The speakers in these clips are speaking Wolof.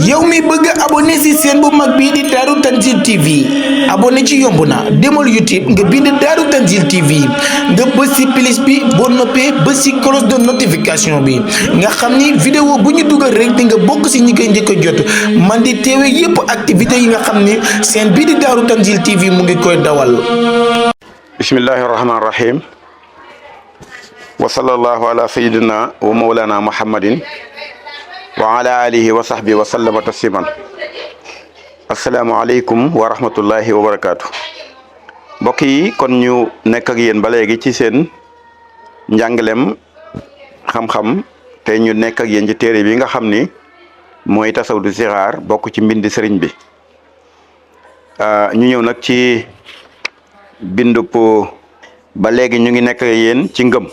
yow mi bëgg abonné ci chaîne bu mag bii di Darou Tanzil TV abonné ci yomb na demal YouTube nga bind Darou Tanzil TV nga bës ci plus bi boo noppee bës ci cloche de notification bi nga xam ni vidéo bu ñu dugal rek di nga bokk ci ñi koy njëkk a jot man di teewe yépp activité yi nga xam ni chaîne bii di Darou Tanzil TV mu ngi koy dawal. bismillahi rahmaani rahim wa sallallahu ala sayyidina wa mawlana muhammadin wa ala alihi wa sahbihi wa sallama tasliman. asalaamaaleykum wa rahmatullahi wa barakaatu. mbokk yi kon ñu nekk ak yéen ba léegi ci seen njàngalem xam-xam te ñu nekk ak yéen ci téere bi nga xam ni mooy tasawudu sixaar bokk ci mbindi sëriñ bi. ñu ñëw nag ci bindu ba léegi ñu ngi nekk ak yéen ci ngëm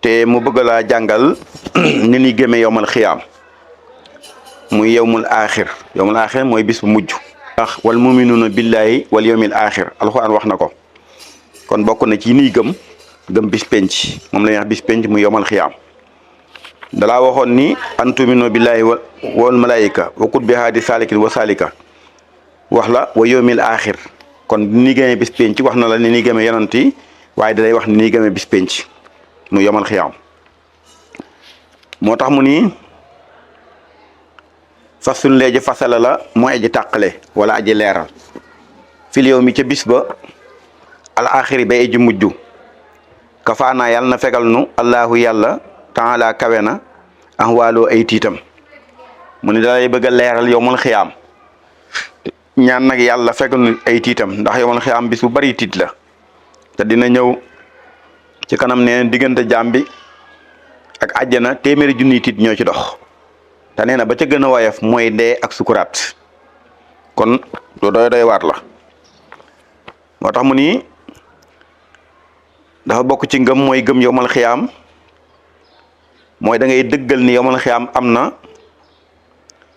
te mu bëgg laa jàngal ni ñuy gëmee yowmal xiyaam muy yowmul aaxir mooy bis bu mujj. ndax wal muminuuna billahi wal yawmil aaxir alxuraan wax na ko kon bokk na ci niy gëm bis penc moom la ñuy wax bis penc muy yowmal xiyaam dalaa waxoon ni an tuminu billahi wal malaayika wa kutbi haadi saalikin wa saalika wax la wa yawmil aaxir kon ni ñuy gëmee bis penc wax na la ni ñuy gëmee yonant yi waaye dalay wax ni ñuy gëmee bis penc muy yowmal xiyaam moo tax mu ni fasul leeji fasala la mooy aji tàqale wala aji leeral fil yow mi ca bis ba al axiri bay aji mujj kafaanaa yàlla na fegal nu allahu yàlla taala kawe na am waaloo ay tiitam mu ni dalay bëgg a leeral yowmal xiyaam ñaan nag yàlla fegal nu ay tiitam ndax yowmal xiyaam bis bu bari tiit la te dina ñëw ci kanam nee diggante jaam bi ak àjjana téeméeri junniy tiit ñoo ci dox te nee na ba ca gën a woyof mooy dee ak sukuraat kon lu doy waar la moo tax mu ni dafa bokk ci ngëm mooy gëm yowmal xiyaam mooy da ngay dëggal ni yowmal xiyaam am na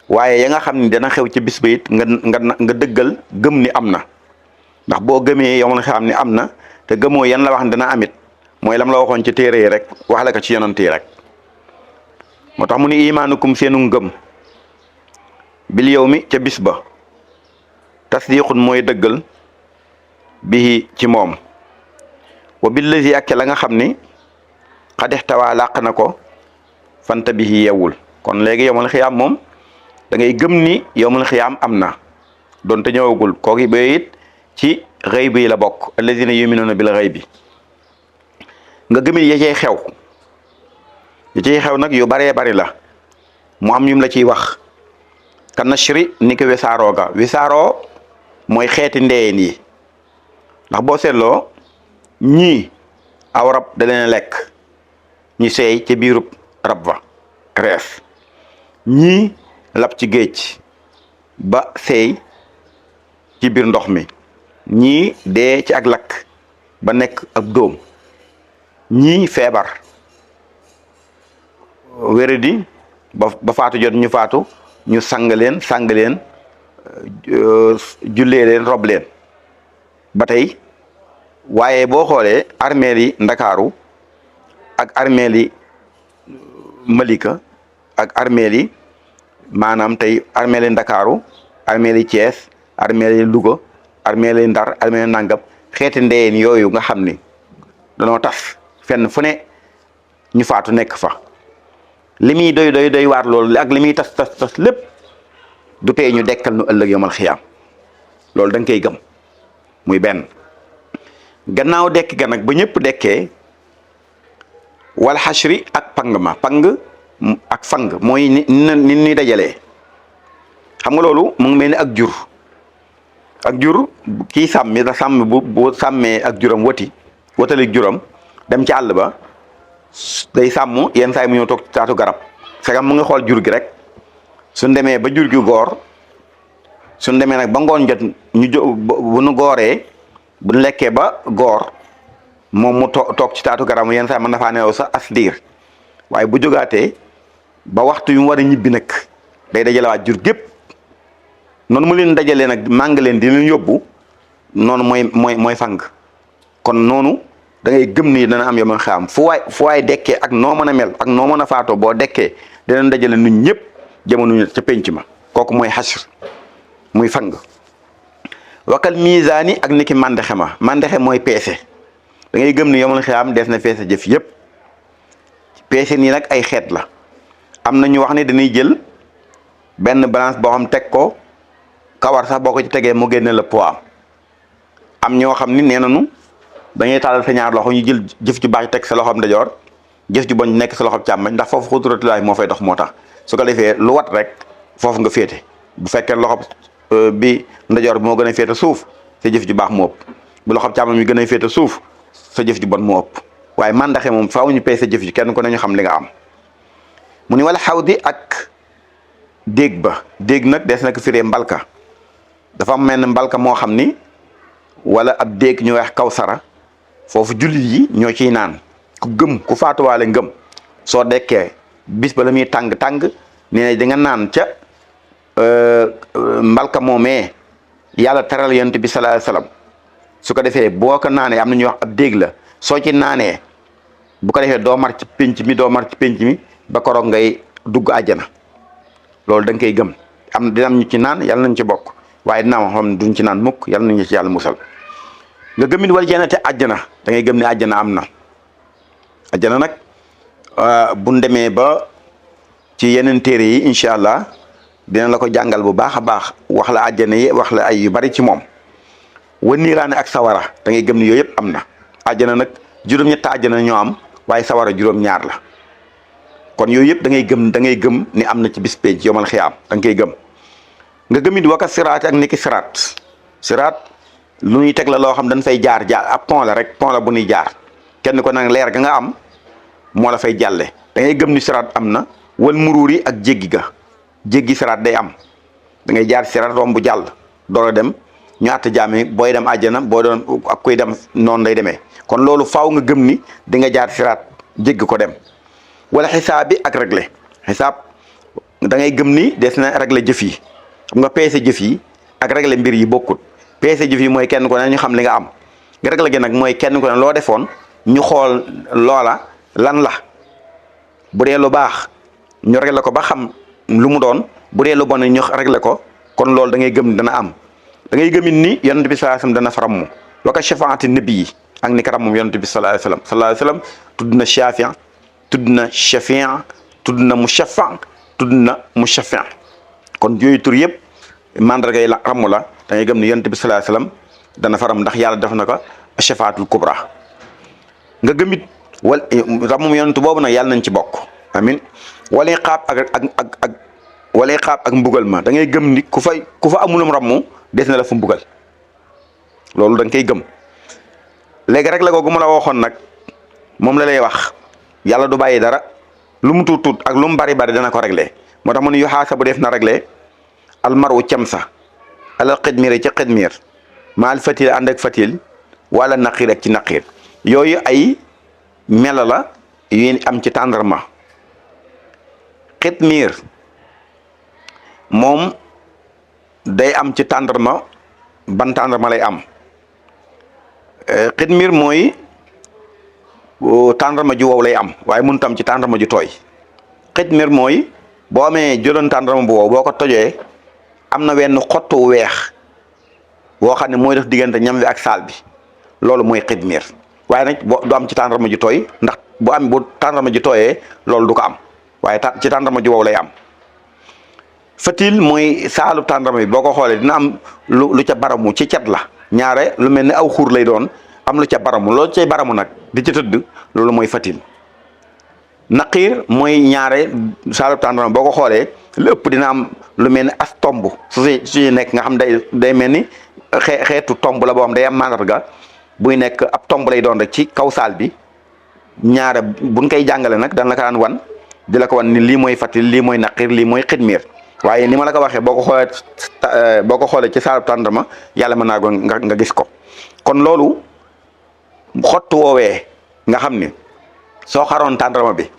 waaye ya nga xam ni dana xew ci bis ba it nga dëggal gëm ni am na ndax boo gëmee yowmal xiyaam ni am na te gëmoo yan la wax ni dana amit mooy lam la waxoon ci téere yi rek wax la ko ci yonent yi rek moo tax mu ni imaanukum seenu ngëm bil yow mi ca bis ba tasdiqun mooy dëggal bii ci moom wa billazi ak la nga xam ni xadextawaa làq na ko fanta bihi yewwul kon léegi yowmal xiyaam moom da ngay gëm ni yowmal xiyaam am na doonte ñëwagul kooki ba it ci xëy bi la bokk allazina yuminuuna bil xëy bi nga gëmit ya cay xew nag yu baree bari la mu am yum la ciy wax ka nashri ni ko wisaaroo ga wisaaroo mooy xeeti ndeyeen yi ndax boo seetloo ñii aw rab da leen lekk ñi seey ca biirub rab ba rees ñii lab ci géej ba seey ci biir ndox mi ñii dee ci ak lakk ba nekk ab dóom ñii feebar wéradi ba faatu jot ñu faatu ñu sang leen jullee leen rob leen ba tey waaye boo xoolee armeel yi ndakaaru ak armeel yi malika ak armeel yi maanaam tey armeel yi ndakaaru armeel yi Thiès armeel yi Louga armeel yi Ndar armeel yi nangam xeeti ndeyeen yooyu nga xam ni danoo tas fenn fu ne ñu faatu nekk fa li muy doy waar loolu ak li muy tas lépp du tee ñu dekkal nu ëllëg yomal xiyaam loolu da nga koy gëm muy benn gannaaw dekk ga nag ba ñëpp dekkee wal xashri ak pang ak fang mooy ni ñuy dajalee xam nga loolu mu ngi mel ni ak jur kii sàmmi da sàmm bu sàmmee ak juram watalik juram dem ci àll ba day sàmm yenn saa yi mu ñëw toog taatu garab fekam mu ngi xool jur gi rek suñ demee ba jur gi goor suñ demee nag ba ngoon jot bu nu gooree bu nu lekkee ba goor moom mu toog ci taatu garab yenn saa yi mën na faa neew sax as diir waaye bu jógaatee ba waxtu yu mu war a ñibbi nag day dajalewaat jur gépp noonu mu leen dajalee nag màng leen di leen yóbbu noonu mooy fang kon noonu da ngay gëm ni dana am yomal xiyaam fu waay dekkee ak noo mën a mel ak noo mën a faatoo boo dekkee dinañ dajale ñun ñëpp jamono ca penc ma kooku mooy xasr muy fang. wakal misaani ak niki mandexe ma mandexe mooy peese da ngay gëm ni yomal xiyaam des na peese jëf yépp peese nii nag ay xeet la am na ñu wax ne dañuy jël benn balance boo xam teg ko kawar sax boo ko ci tegee mu génne la poids am ñoo xam ni nee nañu dañuy tàllal sa ñaar loxo ñu jël jëf ju baax teg sa loxoom ndajoor jëf ju bon nekk sa loxoom càmmoñ ndax foofu xudratullahi moo fay dox moo tax su ko defee lu wat rek foofu nga féete bu fekkee loxo bi ndajoor bi moo gën a féete suuf sa jëf ju baax moo ëpp bu loxo càmmoñ mi gën a féete suuf sa jëf ju bon moo ëpp waaye mandaxe moom faaw ñu pay sa jëf ji kenn ko nañu xam li nga am mu ni wala xawdi ak déeg ba déeg nag des na ko firee mbalka dafa am mel mbalka moo xam ni wala ab déeg ñu wax kawsara foofu jullit yi ñoo ciy naan ku gëm ku faatuwaale ngëm soo dekkee bis ba la muy tàng-tàng nee na di nga naan ca mbalka moomee yàlla teral yonent bi sallallahu alayhi wasallam su ko defee boo ko naanee am na ñuy wax ab déeg la soo ci naanee bu ko defee doo mar ci pénc mi doo mar ci pénc mi ba koroog ngay dugg àjjana loolu da nga koy gëm dina am ñu ci naan yàlla nañ ci bokk waaye dina am xam ne duñ ci naan mukk yàlla nañu ci yàlla musal nga gëmit wal jannate àjjana da ngay gëm ne àjjana am na àjjana nag buñ demee ba ci yeneen téere yi incha allah dina la ko jàngal bu baax a baax wax la àjjana yi wax la ay yu bari ci moom wa niiraane ak sawara da ngay gëm ni yooyu yëpp am na àjjana nag juróom-ñett àjjana ñoo am waaye sawara juróom-ñaar la kon yooyu yëpp da ngay gëm ni am na ci bis pénc yomal xiyaam da nga koy gëm nga gëmit waka siraat ak niki siraat lu ñuy teg la loo xam dañ fay jaar ab pont la rek pont la bu ñuy jaar kenn ko nag leer ga nga am moo la fay jàlle da ngay gëm ni siraat am na wal muruur yi ak jéggi siraat day am da ngay jaar siraat romb jàll door a dem ñu àtt jaami booy dem àjjana boo doon ak kuy dem noonu lay demee kon loolu faaw nga gëm ni di nga jaar siraat jéggi ko dem wala xisaab bi ak réglé xisaab da ngay gëm ni des na réglé jëf yi xam nga peese jëf yi ak réglé mbir yi bokkut peese jëf yi mooy kenn ko ne ñu xam li nga am réglé gi nag mooy kenn ko ne loo defoon ñu xool loola lan la bu dee lu baax ñu réglé ko ba xam lu mu doon bu dee lu bon ñu réglé ko kon loolu da ngay gëm ni dana am da ngay gëmit ni yonent bi sallallahu alayhi wasallam dana faram waka shafaati nabi yi ak ni karam moom yonent bi sallallahu alayhi wasallam tudd na shafi tudd na shafi tudd na mushaffa tudd na mushaffa kon yooyu tur yëpp mandarga yi la ramu la da ngay gëm ni yonent bi sallallahu alayhi wasallam dana faram ndax yàlla def na ko shafaatul kubra nga gëmit wal ramum yonent boobu nag yàlla nañ ci bokk amin walay xaab ak walay xaab ak mbugal ma da ngay gëm ni ku fa amulum ramu des na la fu mbugal loolu da nga koy gëm léegi rek la googu ma la waxoon nag moom la lay wax yàlla du bàyyi dara lu mu tuut ak lu mu bari dana ko réglé moo tax mu ne yu xaasa bu def na réglé almaru cemsa alal xidmiir ci xidmiir maal fatil ànd ak fatil wala naqiir ak ci naqiir yooyu ay mela la yu am ci tàndarma xidmiir moom day am ci tàndarma ban tàndarma lay am xidmiir mooy tàndarma ju wow lay am waaye mënut am ci tàndarma ju tooy xidmiir mooy boo amee jëloon tàndarma bu wow boo ko tojee am na wenn xottu weex boo xam ne mooy def diggante ñam wi ak saal bi loolu mooy xidmiir waaye nag du am ci tàndarma ju tooy ndax bu tàndarma ju tooyee loolu du ko am waaye ci tàndarma ju wow lay am fatil mooy saalu tàndarma bi boo ko xoolee dina am lu ca baramu ci cat la ñaare lu mel ni aw xuur lay doon am lu ca baramu loolu cay baramu nag di ca tëdd loolu mooy fatil naqiir mooy ñaare saalu tàndarma boo ko xoolee lépp dina am lu mel ni as tomb suñu nekk nga xam day mel ni xeetu tomb la boo xam day am mandarga buy nekk ab tomb lay doon rek ci kaw saal bi ñaare buñ koy jàngale nag dan la ko daan wan di la ko wan ni lii mooy fatil lii mooy naqiir lii mooy xidmiir waaye ni ma la ko waxee boo ko xoolee ci saalu tàndarma yàlla mën naa ko nga gis ko kon loolu xottu woowee nga xam ni soo xaroon tàndarma bi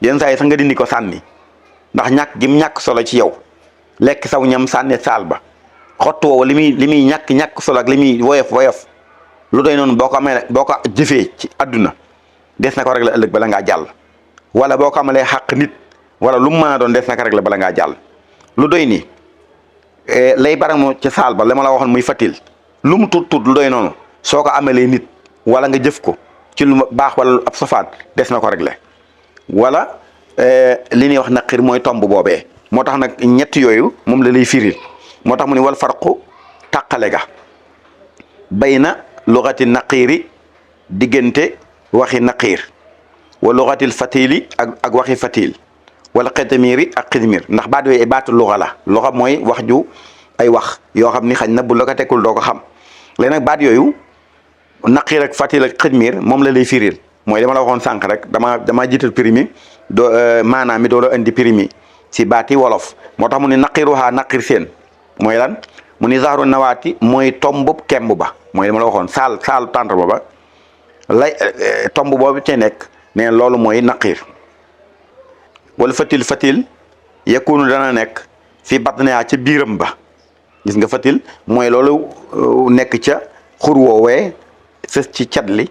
yenn saa yi sax nga dindi ko sànni ndax ñàkk solo ci yow lekk saw ñam sànni saal ba xottu woowu li muy ñàkk solo ak li muy woyof lu doy noonu boo ko jëfee ci àdduna des na ko régler ëllëg bala ngaa jàll wala boo ko amalee xàq nit wala lu mu mën a doon des na ko régler bala ngaa jàll lu doy nii lay baramu ci saal ba la ma la waxoon muy fatil lu mu tut lu doy noonu soo ko amalee nit wala nga jëf ko ci lu baax wala ab safaan des na ko régler wala li ñuy wax naqir mooy tomb boobee moo tax nag ñett yooyu moom la lay firil moo tax mu ne wal farqu tàqale ga bay na luxati naqiiri diggante waxi naqiir wa luxatil fatili ak waxi fatil wala xitmiiri ak xitmiir ndax baat yooyu ay baatu luxa la luxa mooy wax ju ay wax yoo xam ni xañ na bu la ko tekkul doo ko xam léegi nag baat yooyu naqiir ak fatil ak xitmiir moom la lay firil mooy dama la waxoon sànq rek dama jiital primi doo maanaam mi doo la indi primi si baati wolof moo tax mu ne naqiruha naqir seen mooy lan mu ni zahru nawaati mooy tombub kemb ba mooy dama la waxoon saalu tàntar ba lay tomb boobu ci nekk nee loolu mooy naqir wala fatil yakunu dana nekk fi batniha ca biiram ba gis nga fatil mooy loolu nekk ca xur woowee sës ci cat li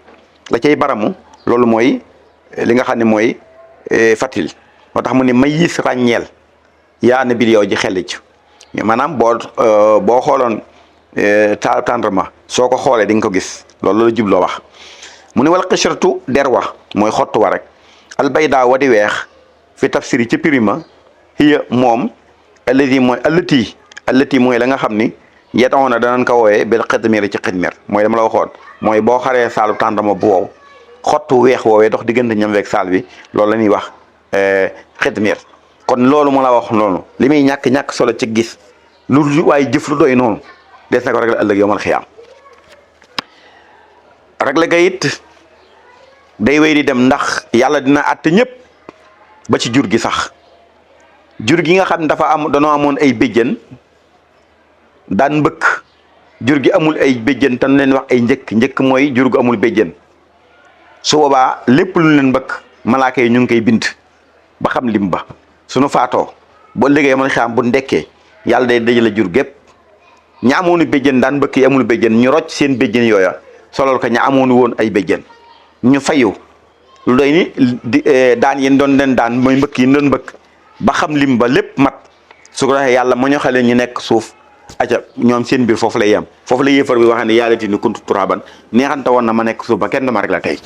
la cay baramu loolu mooy li nga xam ne mooy fatil moo tax mu ne may yis ràññeel yaa na biir yow ji xel ci maanaam boo xooloon taal tàndarma soo ko xoolee di nga ko gis loolu la jubloo wax mu ne wal xishratu der wa mooy xottu wa rek albayda wa di weex fi tafsiri ci pirima hiya moom allati mooy la nga xam ni yetawoon na danañ ko woowee bil xitmir ci xitmir mooy dama la waxoon mooy boo xaree saalu tàndarma bu wow xottu weex woowee dox diggante ñam weeg saal bi loolu la ñuy wax xitmir kon loolu mu la wax noonu li muy ñàkk solo ci gis lu waaye jëf lu doy noonu des na ko régler ëllëg yowmal xiyaam régler ga it day wéy di dem ndax yàlla dina àtte ñëpp ba ci jur gi sax jur gi nga xam ne danoo amoon ay béjjën daan mbëkk jur gi amul ay béjjën te leen wax ay njëkk mooy jur gu amul béjjën su boobaa lépp lu leen mbëkk malaaka yi ñu ngi koy bind ba xam lim ba suñu faatoo boo liggéey man xam bu ndekkee yàlla day dajale jur gépp ña amoonu béjjën daan mbëkk yi amul béjjën ñu rocc seen béjjën yooya solol ko ña amoonu woon ay béjjën ñu fayu lu doy ni daan yéen doon leen daan mooy mbëkk yi doon mbëkk ba xam lim ba lépp mat su ko defee yàlla ma ñu xale ñu nekk suuf aca ñoom seen biir foofu lay yem foofu la yéefar bi waxee ne yàlla ti ni kuntu turaban neexante woon na ma nekk suuf ba kenn dama rek la tey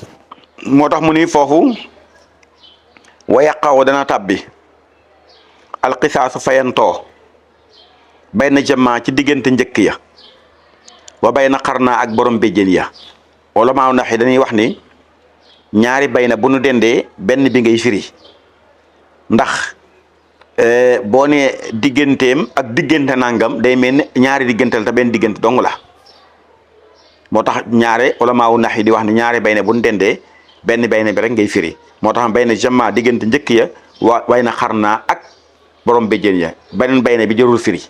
moo tax mu ni foofu wa yaqaw dana tàbbi alxisaasu fayantoo bay na jamaa ci diggante njëkk ya wa bay na xarnaa ak borom béjjén ya wala maaw nax yi dañuy wax ni ñaari bay na bu nu dendee benn bi ngay firi ndax boo nee digganteem ak diggante nangam day mel ni ñaari digganteel te benn diggante dong la moo tax ñaare wala maaw nax yi di wax ni ñaari bay na bu nu dendee benn bay na bi rek ngay firi moo tax bay na jamaa diggante njëkk ya way na xarnaa ak borom béjjén ya beneen bay na bi jërul firi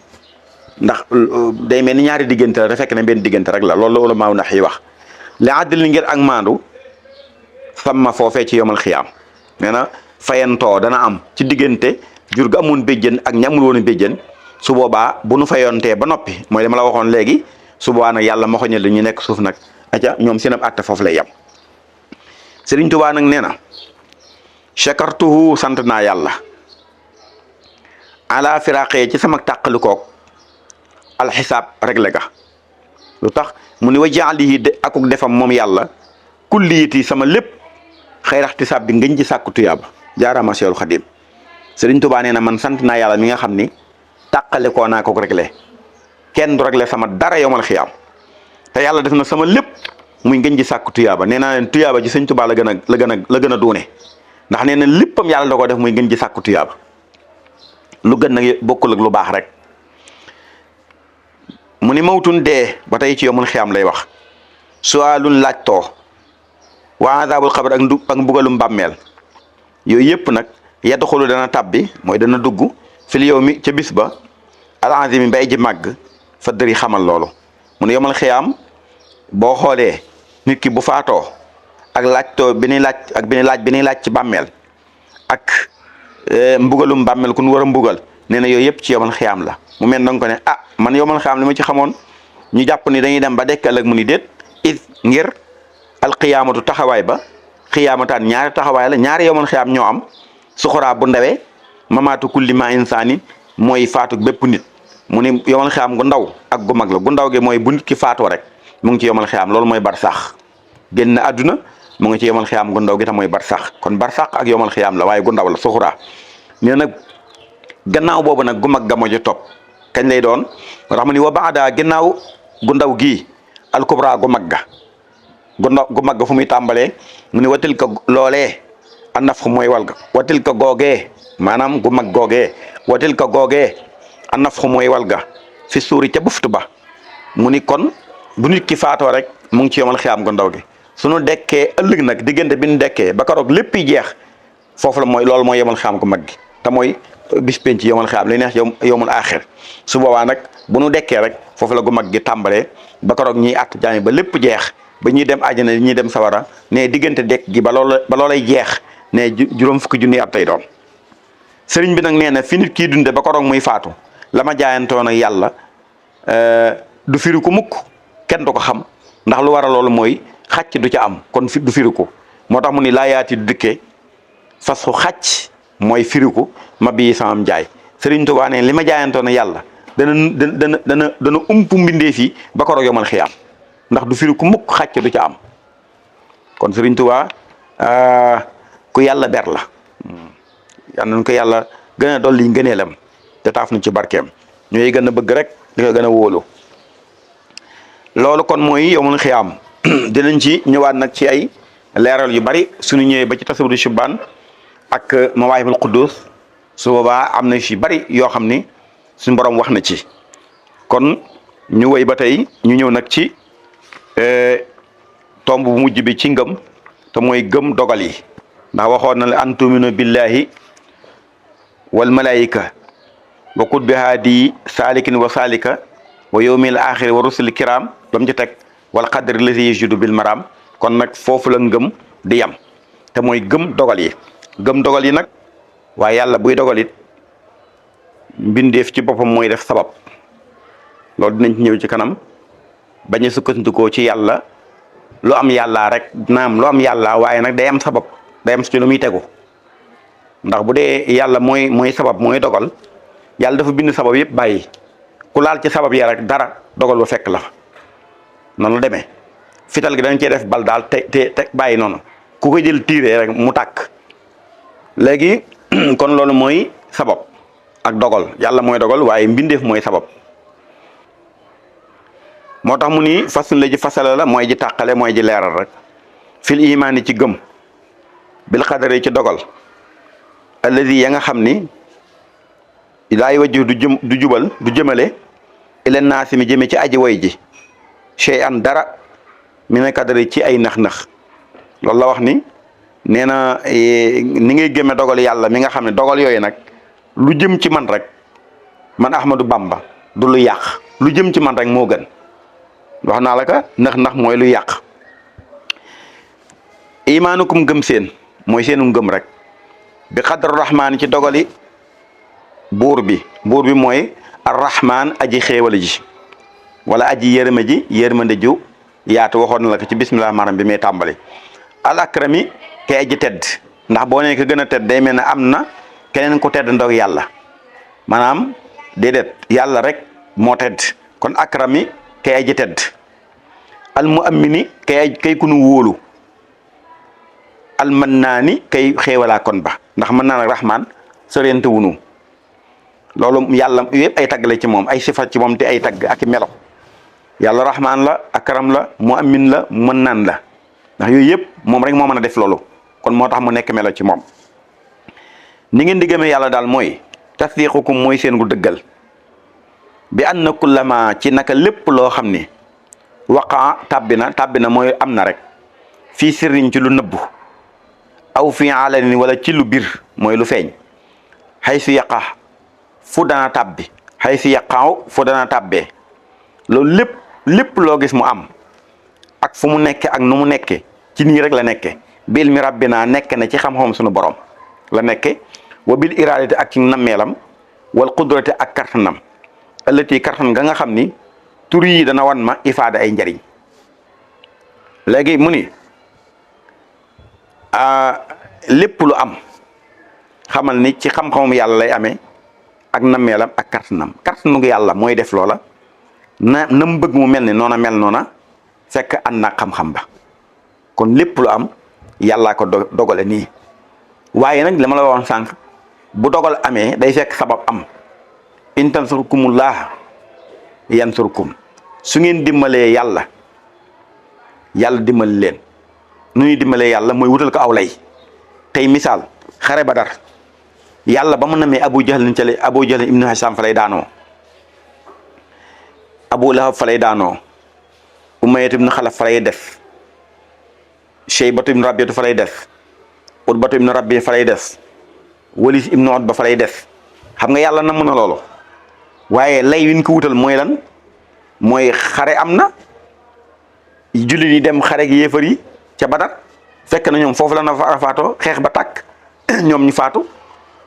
ndax day mel ni ñaari diggante la te fekk na benn diggante rek la loolu la wala maaw nax yi wax li àddil ngir ak maandu samma foofee ci yomal xiyaam nee na fayantoo dana am ci diggante jur ga amoon béjjën ak ñamul woon béjjën su boobaa bu nu fayontee ba noppi mooy dama la waxoon léegi su boobaa nag yàlla ma xoñal li ñu nekk suuf nag aca ñoom seen ab àtte foofu lay yem Sëriñ Tuubaa nag nee na chakartuhu sant naa yàlla ala firaqee ci sama tàqalikook alxisaab réglé ga lu tax mu ni wa jaalihi de akuk defam moom yàlla kulliyati sama lépp xayraxtisaab bi ngëñ ci sàkku tuyaaba jaaraama Seexul Xadiim Sëriñ Tuubaa nee na man sant naa yàlla mi nga xam ni tàqalikoo naa ko réglé kenn du réglé sama dara yowmal xiyaam te yàlla def na sama lépp muy ngëñ ci sàkku tuyaaba nee naa leen tuyaaba ji Sëriñ Tuubaa la gën a duune ndax nee na léppam yàlla da ko def muy ngëñ ci sàkku tuyaaba lu gën nag bokkul ak lu baax rek mu ni mawtun dee ba tey ci yowmal xiyaam lay wax suwaalun laajtoo waa azaabul xabar ak mbugalum bàmmeel yooyu yëpp nag yadxulu dana tàbbi mooy dana dugg fil yow mi ca bis ba al-azimi bay ji màgg fa dëri xamal loolu mu ne yowmal xiyaam boo xoolee nit ki bu faatoo ak laajtoo bi ñuy laaj bi ñuy laaj ci bàmmeel ak mbugalum bàmmeel ku nu war a mbugal nee na yooyu yëpp ci yowmal xiyaam la mu mel danga ko ne ah man yowmal xiyaam li ma ci xamoon ñu jàpp ni dañuy dem ba dekk ëllëg mu ni déet it ngir alxiyaamatu taxawaay ba xiyaamataan ñaari taxawaay la ñaari yowmal xiyaam ñoo am suxuraa bu ndawee mamaatu kulli ma insaanin mooy faatu bépp nit mu ni yomal xiyaam gu ndaw ak gu mag la gu ndaw gi mooy bu nit ki faatoo rek mu ngi ci yomal xiyaam loolu mooy barsax génn àdduna mu ngi ci yomal xiyaam gu ndaw gi tam mooy barsax kon barsax ak yomal xiyaam la waaye gu ndaw la suxuraa nee nag gannaaw boobu nag gu mag ga moo ci topp kañ lay doon moo tax mu ni wa baada gannaaw gu ndaw gii alkubra gu mag ga gu mag ga fu muy tàmbalee mu ni watil ka loolee a naf mooy wal ga watil ka googee maanaam gu mag googee watil ka googee a naf mooy wal ga fi suuri ca buftu ba mu ni kon bu nit ki faatoo rek mu ngi ci yomal xiyaam gu ndaw gi suñu dekkee ëllëg nag diggante bi ñu dekkee ba karoog lépp yi jeex foofu la mooy loolu mooy yomal xiyaam gu mag gi te mooy bis penc ci yomal xiyaam li neex yowmul aaxir su boobaa nag bu nu dekkee rek foofu la gu mag gi tàmbalee ba karoog ñiy att jaami ba lépp jeex ba ñuy dem àjjana ñuy dem sawara ne diggante dekk gi ba loolay jeex ne juróom fukki junni at lay doon sëriñ bi nag nee na fi nit kii dunde ba karoog muy faatu la ma jaayantoon ak yàlla du firi ko mukk kenn du ko xam ndax lu war a loolu mooy xàcc du ca am kon du firi ko moo tax mu ni laa yaati du dikkee fas xu xàcc mooy firi ko ma bii samam jaay sëriñ Tuubaa ne li ma jaayantoon ak yàlla dana umpu mbindee fii ba karoog yomal xiyaam ndax du firi ku mukk xàcc du ca am kon sëriñ Tuubaa ku yàlla ber la yal nañu ko yàlla gën a dolli ngëneelam te taaf nu ci barkeem ñooy gën a bëgg rek di ko gën a wóolu loolu kon mooy yowmul xiyaam dinañ ci ñëwaat nag ci ay leeral yu bari suñu ñëwee ba ci tasawudu shubaan ak mawaahibul quddus su boobaa am na ci bari yoo xam ni suñu borom wax na ci kon ñu woy ba tey ñu ñëw nag ci tomb bu mujj bi ci ngëm te mooy gëm dogal yi ndax waxoon na la an tuminu billahi wal malaayika wa kut bi haadi saalikin wa saalika wa yawmil axiri wa rusul kiram ba mu ci teg wal qadri lazi yajudu bil maram kon nag foofu la ngëm di yam te mooy gëm dogal yi gëm dogal yi nag waaye yàlla buy dogal it mbindeef ci boppam mooy def sabab loolu dinañ ci ñëw ci kanam bañ a sukkandikoo ci yàlla lu am yàllaa rek naam lu am yàllaa waaye nag day am sabab day am ci lu muy tegu ndax bu dee yàlla mooy sabab mooy dogal yàlla dafa bind sabab yëpp bàyyi ku laal ci sabab ya rek dara dogal ba fekk la noonu la demee fital gi dañ cee def bal daal te bàyyi noonu ku ko jël tiiree rek mu tàkk léegi kon loolu mooy sabab ak dogal yàlla mooy dogal waaye mbindeef mooy sabab moo tax mu ni fasun la ji fasala la mooy ji tàqale mooy ji leeral rek fil imaani ci gëm bil xadari ci dogal allazi ya nga xam ni laay wajju du jubal du jëmale ila naasi mi jëme ci aji way ji chey an dara mi ne kadari ci ay nax-nax loolu la wax ni nee na ni ngay gëme dogal yàlla mi nga xam ne dogal yooyu nag lu jëm ci man rek man Ahmadou Bamba du lu yàq lu jëm ci man rek moo gën wax naa la ka nax-nax mooy lu yàq imaanukum gëm seen mooy seenu ngëm rek bi xadru rahmaan ci dogali buur bi mooy arrahman aji xéewal ji wala aji yërmande ju yaatu waxoon na la ko ci bismillah maram bi may tàmbali al akrami kay aji tedd ndax boo nee ko gën a tedd day mel ne am na keneen ko tedd ndog yàlla maanaam déedéet yàlla rek moo tedd kon akrami kay aji tedd al mu'mini kay ku nu wóolu al mannaani kay xéewalaa kon ba ndax mën naa nag rahman sorente wunu loolu yàlla yëpp ay tagg la ci moom ay sifat ci moom te ay tagg ak melo yàlla rahman la akram la mu'min la mën naan la ndax yooyu yëpp moom rek moo mën a def loolu kon moo tax mu nekk melo ci moom ni ngeen di gëmee yàlla daal mooy tasdiqukum mooy seen gu dëggal bi anna kullama ci naka lépp loo xam ni waqa tàbbi na mooy am na rek fii sirriñ ci lu nëbbu aw fii alanin wala ci lu bir mooy lu feeñ xay su yaqa fu dana tàbbi xay su yaqaaw fu dana tàbbee loolu lépp loo gis mu am ak fu mu nekke ak nu mu nekke ci nii rek la nekke bil mi rabbina nekk na ci xam-xam sunu borom la nekke wa bil iradati ak ci nammeelam wal qudrati ak kartanam ëllëti kartan nga xam ni tur yi dana wan ma ifaada ay njariñ léegi mu ni lépp lu am xamal ni ci xam-xamum yàlla lay amee ak nammeelam ak kartanu yàlla mooy def loola na mu bëgg mu mel ni noona mel noona fekk ànd na xam-xam ba kon lépp lu am yàllaa ko dogale nii waaye nag li ma la waxoon sànq bu dogal amee day fekk sabab am in tansurkumullah yansurkum su ngeen dimbalee yàlla dimbali leen nu ñuy dimbalee yàlla mooy wutal ko aw lay tey misaal xare Badar yàlla ba mu namee Abu Jahl ibnu Hisham fa lay daanoo Abu Lahab fa lay daanoo Umayyah ibnu Xalaf fa lay def Shaybatu ibnu Rabiatu fa lay def Utbatu ibnu Rabi fa lay des Walid ibnu Utba fa lay des xam nga yàlla namm na loolu waaye lay wi ñu ko wutal mooy lan mooy xare am na jullit yi dem xare gi yéefar yi ca Badar fekk na ñoom foofu la na faatoo xeex ba tàkk ñoom ñu faatu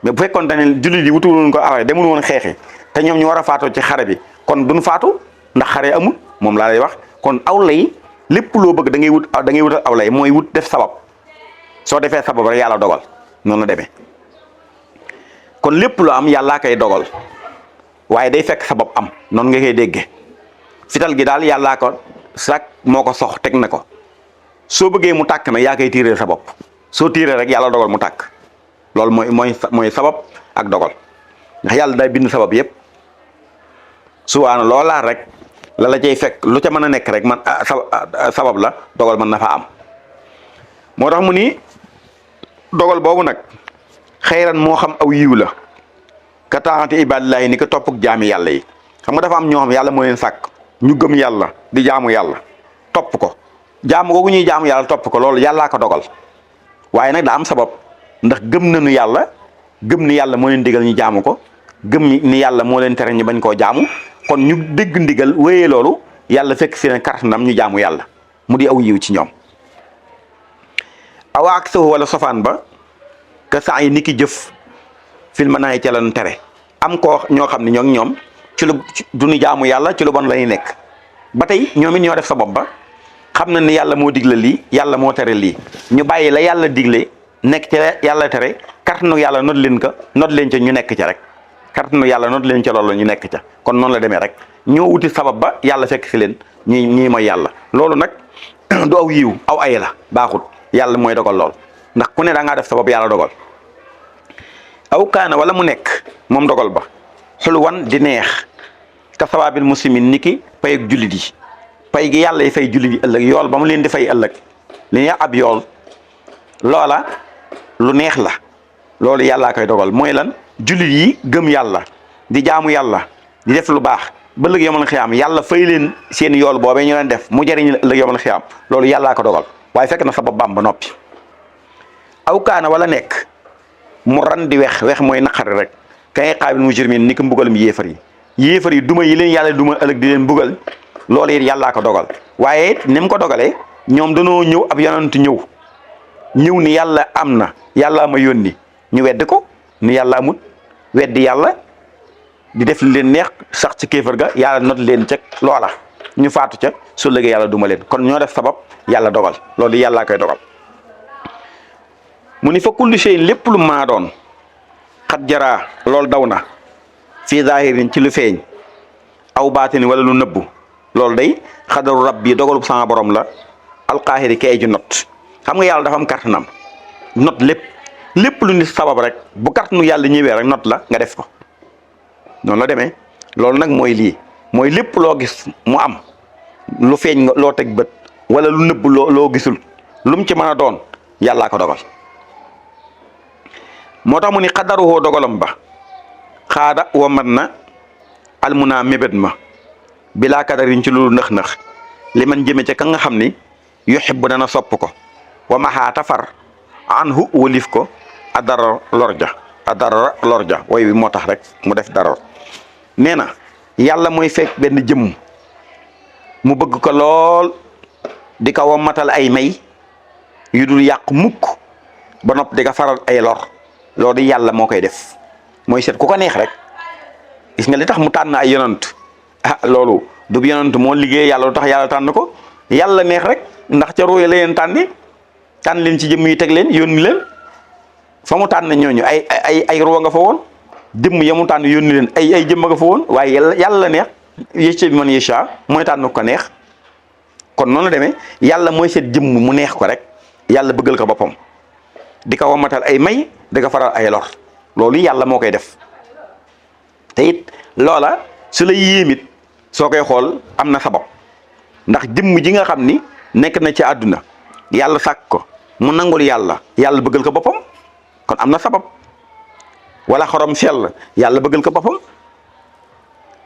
mais bu fekkoon ne jullit yi wutul woon ko awee demul woon xeexi te ñoom ñu war a faatoo ci xare bi kon duñ faatu ndax xare amul moom laa lay wax kon aw lay lépp loo bëgg da ngay wutal aw lay mooy wut def sabab soo defee sabab rek yàlla dogal noonu la demee kon lépp lu am yàllaa koy dogal waaye day fekk sabab am noonu nga koy déggee fital gi daal yàllaa ko sak moo ko sox teg na ko soo bëggee mu tàkk nag yaa koy tiiree sa bopp soo tiiree rek yàlla dogal mu tàkk loolu mooy sabab ak dogal ndax yàlla day bind sabab yépp suwaana loolaa rek la cay fekk lu ca mën a nekk rek man sabab la dogal mën na fa am moo tax mu ni dogal boobu nag xayran moo xam aw yiw la ka taati ibadillahi ni ko topp jaami yàlla yi xam nga dafa am ñoo xam yàlla moo leen sàkk ñu gëm yàlla di jaamu yàlla topp ko jaamu googu ñuy jaamu yàlla topp ko loolu yàllaa ko dogal waaye nag daa am sabab ndax gëm nañu yàlla gëm ni yàlla moo leen digal ñu jaamu ko gëm ni yàlla moo leen tere ñu bañ koo jaamu kon ñu dégg ndigal wéyee loolu yàlla fekk si ne kartanam ñu jaamu yàlla mu di aw yiw ci ñoom awa ak sahu wala sofaan ba ka saa yi ni ki jëf filma naay ca lan tere am koo ñoo xam ne ñoom ci lu duñu jaamu yàlla ci lu bon la ñuy nekk ba tey ñoom it ñoo def sa bopp ba xam na ni yàlla moo digle lii yàlla moo tere lii ñu bàyyi la yàlla digle nekk ci yàlla tere kartanu yàlla not leen ca ñu nekk ca rek kartanu yàlla not leen ca loolu ñu nekk ca kon noonu la demee rek ñoo wuti sabab ba yàlla fekk si leen ñii mooy yàlla loolu nag du aw yiw aw ay la baaxut yàlla mooy dogal lool ndax ku ne da ngaa def sabab yàlla dogal aw kaana wala mu nekk moom dogal ba xulwan di neex ka sawaabil muslimin niki pay ak jullit yi pay gi yàlla yi fay jullit yi ëllëg yool ba mu leen di fay ëllëg li ñuy ab yool loola lu neex la loolu yàllaa koy dogal mooy lan jullit yi gëm yàlla di jaamu yàlla di def lu baax ba ëllëg yomal xiyaam yàlla fay leen seen yool boobee ñu leen def mu jariñ ëllëg yomal xiyaam loolu yàllaa ko dogal waaye fekk na sabab baam ba noppi aw kaana wala nekk mu ran di wex mooy naqari rek kay xaabil mujrimin ni ko mbugalum yéefar yi duma yi leen yàlla duma ëllëg di leen mbugal loolu it yàllaa ko dogal waaye it ni mu ko dogalee ñoom danoo ñëw ab yonent ñëw ni yàlla am na yàllaa ma yónni ñu wedd ko ni yàlla amut weddi yàlla di def li leen neex sax ci kéefar ga yàlla not leen ca loola ñu faatu ca su lëgee yàlla duma leen kon ñoo def sabab yàlla dogal loolu yàllaa koy dogal mu ni fa kulli shay lépp lu maa doon xat jaraa loolu daw na fii zahirin ci lu feeñ aw baatini wala lu nëbbu loolu day xadaru rabbi dogalu sama borom la alqaahiri kay ju not xam nga yàlla dafa am kartanam not lépp lu nit sabab rek bu kartanu yàlla ñëwee rek not la nga def ko noonu la demee loolu nag mooy lii mooy lépp loo gis mu am lu feeñ nga loo teg bët wala lu nëbbu loo gisul lu mu ci mën a doon yàllaa ko dogal moo tax mu ni xadaruhoo dogalam ba xaada wa mat na almunaa mébét ma bilaa kadarin ci loolu nëx-nëx li man jëme ca ka nga xam ni yuhibbu dana sopp ko wa maxaata far anhu walif ko adara lorja way wi moo tax rek mu def dara nee na yàlla mooy fekk benn jëmm mu bëgg ko lool di ko wammatal ay may yu dul yàq mukk ba nopp di ko faral ay lor loolu yàlla moo koy def mooy seet ku ko neex rek gis nga li tax mu tànn ay yonant loolu du yonant moo liggéey yàlla lu tax yàlla tànn ko yàlla neex rek ndax ca ruuye la leen tànn leen ci jëmm yi teg leen yónni leen fa mu tànn ñooñu ay ruwa nga fa woon jëmm yamu tànn yónni leen ay jëmm nga fa woon waaye yàlla la neex yécce bi man yécha mooy tànn ko neex kon noonu la demee yàlla mooy seet jëmm mu neex ko rek yàlla bëggal ko boppam di ko wamatal ay may di ko faral ay lor loolu yàlla moo koy def te it loola su la yéemit soo koy xool am na sabab ndax jëmm ji nga xam ni nekk na ci àdduna yàlla sàkk ko mu nangul yàlla bëggal ko boppam kon am na sabab wala xorom sell yàlla bëggal ko boppam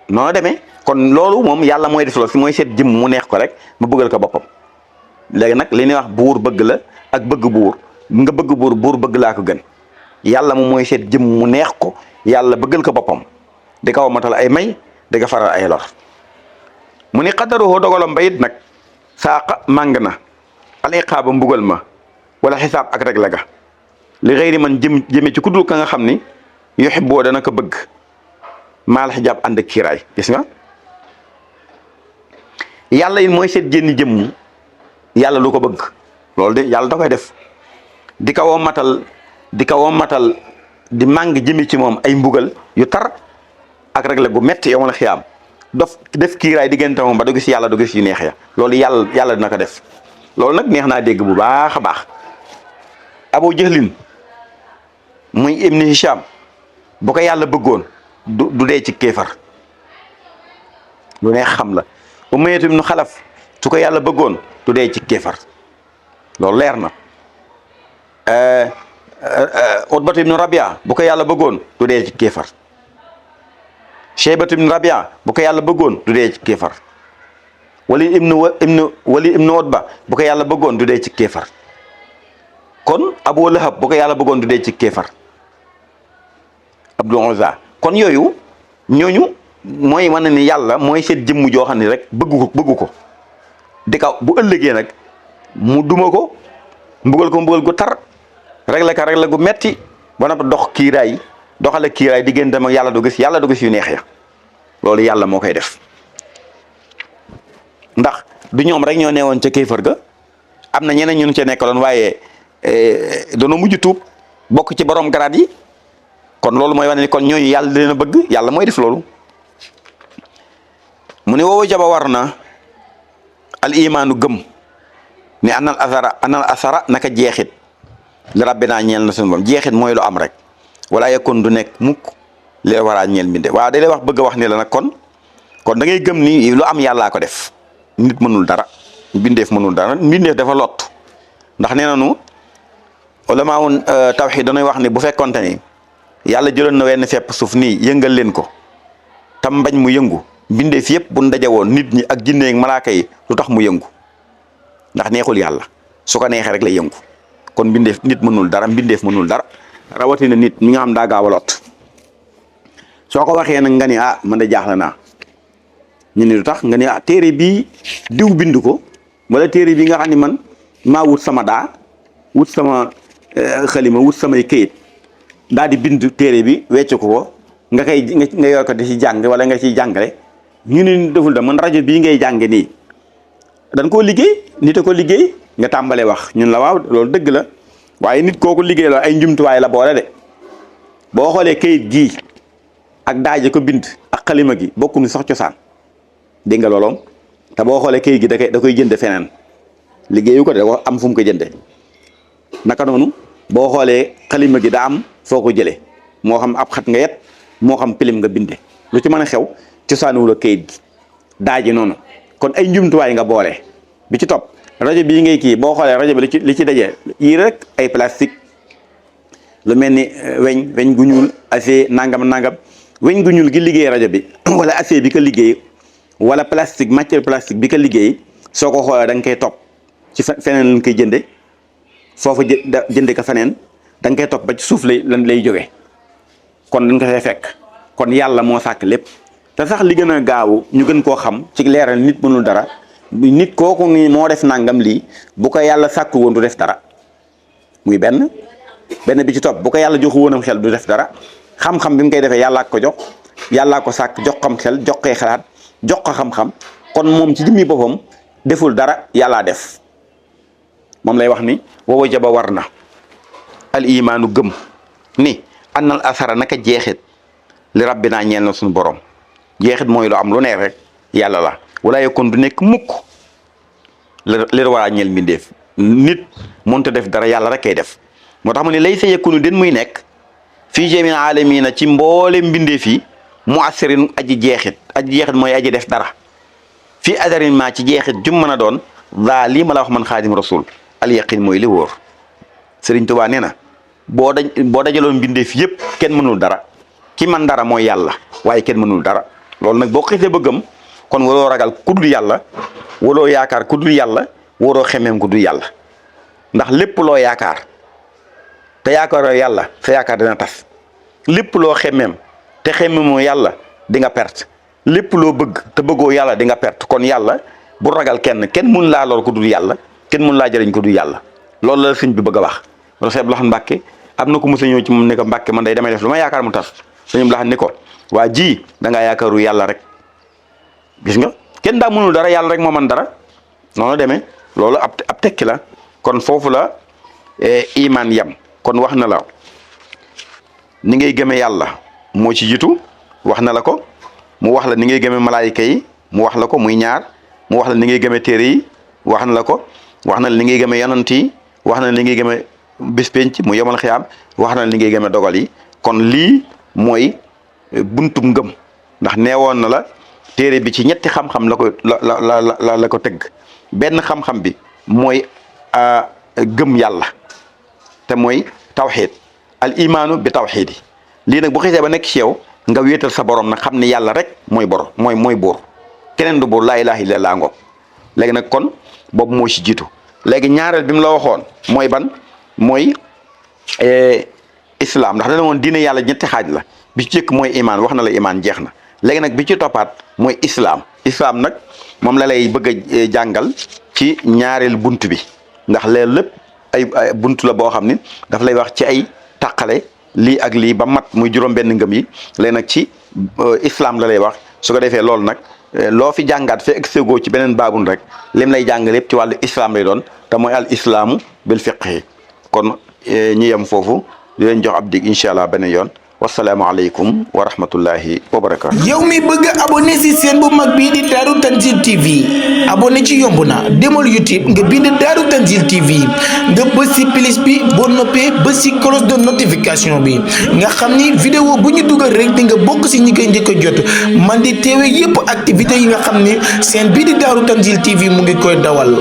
noonu demee kon loolu moom yàlla mooy def loolu si mooy seet jëmm mu neex ko rek mu bëggal ko boppam léegi nag li ñuy wax buur bëgg la ak bëgg buur nga bëgg buur bëgg laa ko gën yàlla moom mooy seet jëmm mu neex ko yàlla bëggal ko boppam di ko matal ay may di ko faral ay lor mu ni xadaruhoo dogalam ba it nag saaqa màng na aliqaaba mbugal ma wala xisaab ak rek la ga li xëyri man jëme ci kuddul ka nga xam ni yuhibboo dana ko bëgg maal xijaab ànd ak kiiraay gis nga yàlla it mooy seet jënni jëmm yàlla lu ko bëgg loolu de yàlla da koy def di ko woo matal di màng jëmi ci moom ay mbugal yu tar ak rek la gu metti yow la xiyaam def kiiraay diggante moom ba du gis yàlla du gis yu neex ya loolu yàlla dina ko def loolu nag neex naa dégg bu baax a baax Abu Jahlin muy Ibn Hisham bu ko yàlla bëggoon du dee ci kéefar lu neex xam la Umayyatu ibn Xalaf su ko yàlla bëggoon du dee ci kéefar loolu leer na Utbatu ibn Rabia bu ko yàlla bëggoon du dee ci kéefar Shaybatu ibn Rabia bu ko yàlla bëggoon du dee ci kéefar Walid ibn Utba bu ko yàlla bëggoon du dee ci kéefar kon Abu Lahab bu ko yàlla bëggoon du dee ci kéefar Abdul Uzza kon yooyu ñooñu mooy wane ni yàlla mooy seet jëmm joo xam ne rek bëggu ko di kaw bu ëllëgee nag mu duma ko mbugal gu tar regle gu metti ba noppi doxale kiiraay digganteem ak yàlla du gis yu neex ya loolu yàlla moo koy def ndax du ñoom rek ñoo neewoon ca kéefar ga am na ñeneen ñun ca nekkaloon waaye doona mujj tuub bokk ci borom garaat yi kon loolu mooy wane ni kon ñooñu yàlla leen a bëgg yàlla mooy def loolu mu ne woowu jaba war na al imaanu gëm ni anal asara naka jeexit li rabbinaa ñeel na suñu borom jeexit mooy lu am rek wala yakun du nekk mukk li waraa ñeel mbinde waaw da lay wax bëgg a wax ni la nag kon da ngay gëm ni lu am yàllaa ko def nit mënul dara mbindeef mënul dara mbindeef dafa lot ndax nee nañu ulama woon tawhid dañuy wax ni bu fekkonte ni yàlla jëloon na wenn fepp suuf nii yëngal leen ko tam mbañ mu yëngu mbindeef yëpp bu ndaje woon nit ñi ak jinne ak malaaka yi lu tax mu yëngu ndax neexul yàlla su ko neexee rek lay yëngu kon mbindeef nit mënul dara mbindeef mënul dara rawatina nit mi nga xam daa gaaw a lot soo ko waxee nag nga ni man da jaaxle naa ñu ni lu tax nga ni téere bii diw bind ko wala téere bi nga xam ni man maa wut sama wut sama xalima wut samay këyit daal di bind téere bi wecc ko nga yor ko di ci jàng wala nga ciy jàngale ñu ni deful da man rajo bii ngay jànge nii dañ koo liggéey nit a ko liggéey nga tàmbalee wax ñun la waaw loolu dëgg la waaye nit kooku liggéey la ay njumtuwaay la boole de boo xoolee kayit gii ak daaje ko bind ak xalima gi bokkuñu sax cosaan dégg nga looloom te boo xoolee kayit gi da koy jënde feneen liggéeyu ko de da ko am fu mu ko jënde naka noonu boo xoolee xalima gi daa am foo ko jëlee moo xam ab xat nga yet moo xam pilim nga binde lu ci mën a xew cosaanuwul kayit gi daaji noonu kon ay njumtuwaay nga boole bi ci topp rajo bii ngay kii boo xoolee rajo bi li ci dajee yii rek ay plastique lu mel ni weñ gu ñuul acier nangam weñ gu ñuul gi liggéey rajo bi wala acier bi ko liggéey wala plastique matière plastique bi ko liggéey soo ko xoolee da nga koy topp ci feneen lañ koy jënde foofu jënde ko feneen da nga koy topp ba ci suuf lan lay jóge kon dañ ko fay fekk kon yàlla moo sàkk lépp te sax li gën a gaawu ñu gën koo xam ci leeral nit mënul dara nit kooku ni moo def nangam lii bu ko yàlla sàkku woon du def dara muy benn bi ci topp bu ko yàlla joxu woonam xel du def dara xam-xam bi mu koy defee yàllaa ko jox yàllaa ko sàkk jox xam xel jox koy xalaat jox ko xam-xam kon moom ci jëmmi boppam deful dara yàllaa def moom lay wax ni woowa jaba war na al imaanu gëm ni annal asara naka jeexit li rabbina ñeel na suñu borom jeexit mooy lu am lu neex rek yàlla la wala yakun du nekk mukk li war a ñeel mbindeef nit mënta def dara yàlla rek kay def moo tax mu ne lay sa yakunu den muy nekk fii jamil alamina ci mboole mbindeef yi mu assirin aji jeexit mooy aji def dara fii adarin ma ci jeexit jum mën a doon daa lii ma la wax man xaadim rasul al yaqin mooy li wóor Sëriñ Tuubaa nee na boo dajaloon mbindeef yëpp kenn mënul dara ki man dara mooy yàlla waaye kenn mënul dara loolu nag boo xisee bëggam kon waroo ragal ku dul yàlla waroo yaakaar ku dul yàlla waroo xemeem ku dul yàlla ndax lépp loo yaakaar te yaakaaroo yàlla sa yaakaar dina tas lépp loo xemeem te xemeemoo yàlla di nga perte lépp loo bëgg te bëggoo yàlla di nga perte kon yàlla bu ragal kenn mun laa lor ku dul yàlla kenn mun laa jëriñ ku dul yàlla loolu la sëñ bi bëgg a wax. wala sëñ Abdou Lahad Mbàkke am na ko mos a ñëw ci moom ne ko Mbàkke man day damay def lu ma yaakaar mu tas sëñ Abdou Lahad ni ko waa ji da ngaa yaakaaru yàlla rek gis nga kenn daa mënul dara yàlla rek moo man dara noonu demee loolu ab tekki la kon foofu la iman yam kon wax na la ni ngay gëmee yàlla moo ci jiitu wax na la ko mu wax la ni ngay gëmee malaayika yi mu wax la ko muy ñaar mu wax la ni ngay gëmee téere yi wax na la ko wax na la ni ngay gëmee yonant yi wax na la ni ngay gëmee bis penc mu yomal xiyaam wax na la ni ngay gëmee dogal yi kon lii mooy buntu ngëm ndax neewoon na la téere bi ci ñetti xam-xam la ko la ko tëgg benn xam-xam bi mooy gëm yàlla te mooy tawxiid al imaanu bi tawxiid yi lii nag bu xisee ba nekk ci yow nga wéetal sa borom nag xam ne yàlla rek mooy bor mooy buur keneen du buur laa ilaaha illallaah ngoog léegi nag kon boobu moo ci jiitu léegi ñaareel bi mu la waxoon mooy ban mooy islam ndax dana woon diine yàlla ñetti xaaj la bi ci jëkk mooy imaan wax na la imaan jeex na léegi nag bi ci toppaat mooy islam nag moom la lay bëgg a jàngal ci ñaareel bunt bi ndax leen lépp ay bunt la boo xam ni daf lay wax ci ay tàqale lii ak lii ba mat muy juróom-benn ngëm yi léegi nag ci islam la lay wax su ko defee loolu nag loo fi jàngaat fe exego ci beneen baabun rek lim lay jàngal yëpp ci wàllu islam lay doon te mooy al islaamu bil fiqhi kon ñu yem foofu di leen jox ab dig incha allah beneen yoon wasalaamaaleykum wa rahmatullahi wa barakaatu. yow mi bëgg a abonné si seen bu mag bii di Darou Tanzil TV abonné ci yomb na demal YouTube nga bind Darou Tanzil TV nga bës si plus bi boo noppee bës si cloche de notification bi nga xam ni vidéo bu ñu dugal rek di nga bokk si ñi koy njëkk a jot man di teewe yépp activité yi nga xam ni seen bii di Darou Tanzil TV mu ngi koy dawal.